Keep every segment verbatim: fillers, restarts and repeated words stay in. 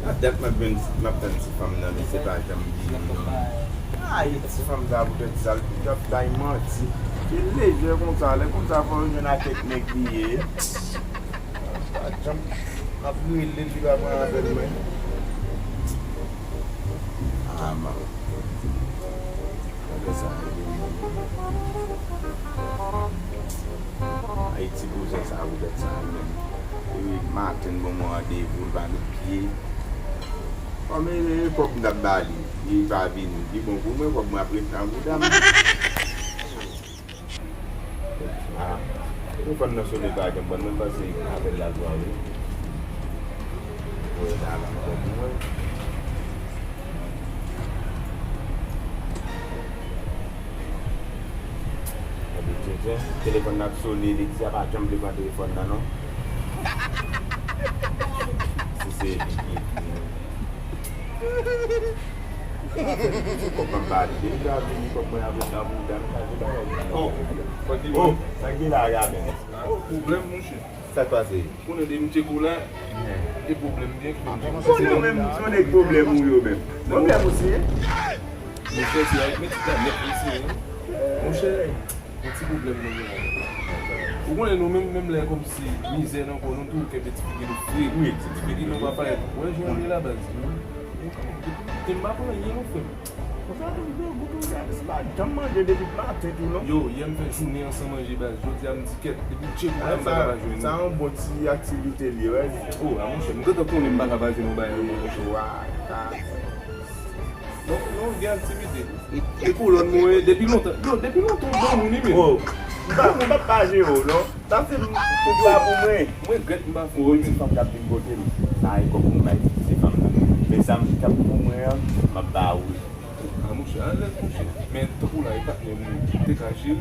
A dat m ap jwenn, m ap tann ti fanm nan, men se pa janm vini, non. Ay, ti fanm sa poutèt sa l ap bay manti. Li lejè konsa, lè konsa fò l jwenn ak kèk nèg li ye. Pa janm, m ap rele l, li pa pran apèl mwen. Ah, man. Gade sa, gade moun. Ay, ti bouzen sa, poutèt sa, menm. Wi, maten, bon, mwen randevou, l pa met pye. Kòm e, e kòb m t ap ba li, li pa vini. Li bon pou mwen, kòb mwen ap ret nan bouda m. Ah, telefòn nan sone pa janm pran, mwen panse apèl la pran, wi. Voye sa la ankò pou mwen. Gade, tenten, telefòn nan ap sone, li di sa pa janm vle pran telefòn nan, non. Si se li ki ekri. Kòb mwen pa ale. Depi lè a vini, kòb mwen ap ret nan bouda m, pa gen bagay. Oh, oh, sa ki la, Gaben? Oh, pwoblèm, monchè. Sa k pase? Konnen de m tcheko la, e pwoblèm byen ki fè m tcheko. Konnen w menm, se yon nèg pwoblèm ou yo menm. Pwoblèm ou siyen? Monchè, se avèk men ti planèt li siyen. Monchè, yon ti pwoblèm nou gen la. Ou konnen nou menm, menm lè kòmsi mizè nan kò nou, nou toujou kenbe ti figi nou fre. Wi. Ti figi nou pa parèt. Ou wè jan nou ye la, baz. Depi m pa pran anyen, non, frè m. Konsa tou, yo, goutou, gade, se pa janm manje depi maten tou, non. Yo, yè m fè jounen an san manje, baz. Jodi a, m di kèt, depi m tcheko la, m pa ka pa jwenn. Sa yon bon ti aktivite li ye, wi. Oh, a monchè, m gentan konnen m pa ka pa jwenn yon bagay nan men monchè. Wa, ta. Non, non, gen aktivite. E koulòn mwen, depi lontan. Yo, depi lontan, w bon moun, wi, men. Oh, m pa, m pa pa jere w, non. Sa se m, tout la pou mwen. Mwen regrèt m pa fè yon ti fanm k ap vin kote m. Sa e kòb pou m bay ti fanm nan. Men sa m t ap pou mwen an, m ap ba ou. A, monchè, alèz, monchè. Men tankou la, e patnè m, ou te ka jere l.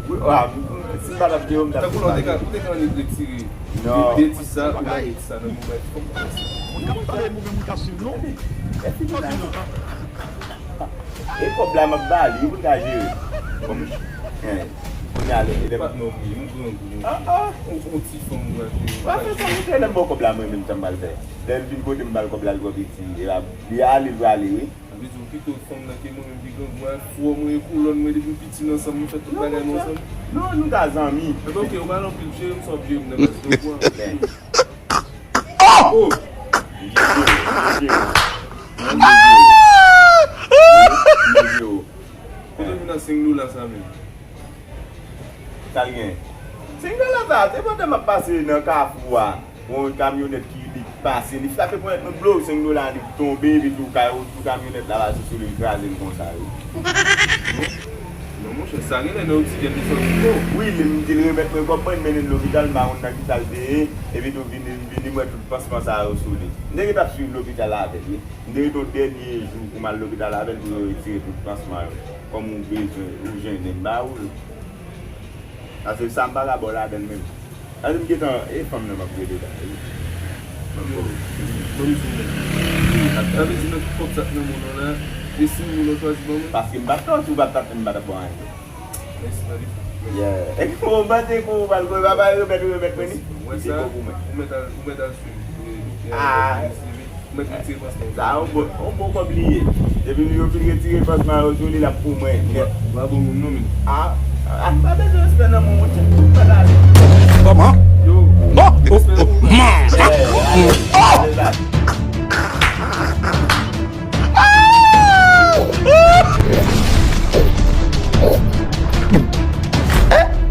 Wi, a, m, m, si m pa t ap jere w, m t ap. Tankou la, ou te ka, ou te ka annik retire. Non. De, de ti sa, ou bay ti sa nan men, ou bay ti fanm nan. Moun k ap pale, moun menm, moun k ap swiv nou. E kòb la, m ap ba li, pou l ka jere. Kòm, en, kounye a, lè, lè m, non, wi, m grangou, monchè. Ah, ah. Yon, yon ti fanm, ou pral jere. W ap fè sa, monchè, lè m ba w kòb la, mwen menm, sa m pral fè. Lè l vin kote m, m ba l kòb la, l twò piti. E la, li ale, l prale, wi. Sa vle di ou pito fanm nan ke mwen menm ki grangou a, fò mwen e koulòn mwen depi m piti n ansanm, nou fè tout bagay nou ansanm. Non, nou ta zanmi. Enben, oke, ou pale anpil, cheri m, sa w ap jere m nan baz, donk, mwen. Oh! Kote w vin ak senk dola sa menm? Sa l gen? Senk dola sa, se pandan m ap pase nan kafou a, yon kamyonèt ki li pase, li frape ponyèt mwen, blow, senk dola li tonbe, epi tou kay, tou kamyonèt la pase sou li, li kraze l konsa, wi. Non, monchè, sa genlè nan oksijèn li sòti. Oh, wi, li, m di l remèt mwen kòb mwen, li mennen l lopital, m pa konn nan ki sa l te ye, epi tou vini, vini m wè tout pansman sa yo sou li. M te gentan ap swiv lopital avè l, wi. M te rete yon dènye jou pou m al lopital avè l pou yo retire tout pansman yo. Kòm ou bezwen, ou jennen, m ba ou l. Paske sa m pa ka ba w ladan l menm. Paske m gentan, e fanm nan m ap rele la, wi. Yo, ban m di w, sa vle di nan tout kòb sa k nan men w la, e senk mil ou chwazi ban mwen? Paske m pa t tòti, ou pa t ap, m pa t ap ba w anyen. Mèsi, Malik. Yeah. E ki fò w panse kou w pral, papa remèt, remèt mwen li? Ou wè sa? Li bon pou mwen. Ou mèt al, ou mèt al swiv. Ah. Ou mèt retire pansman. Sa yon bon, yon bon kòb li ye. Depi yo fin retire pansman yo sou li, l ap pou mwen nèt. Ou pa bon moun non, men. Ah, ah, m pa bezwen respè nan moun, monchè. Kòman? Yo. Oh, oh, oh, man. Yeah, yeah, yeah.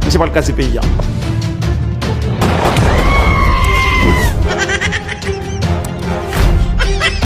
Misye pral kraze peyi a.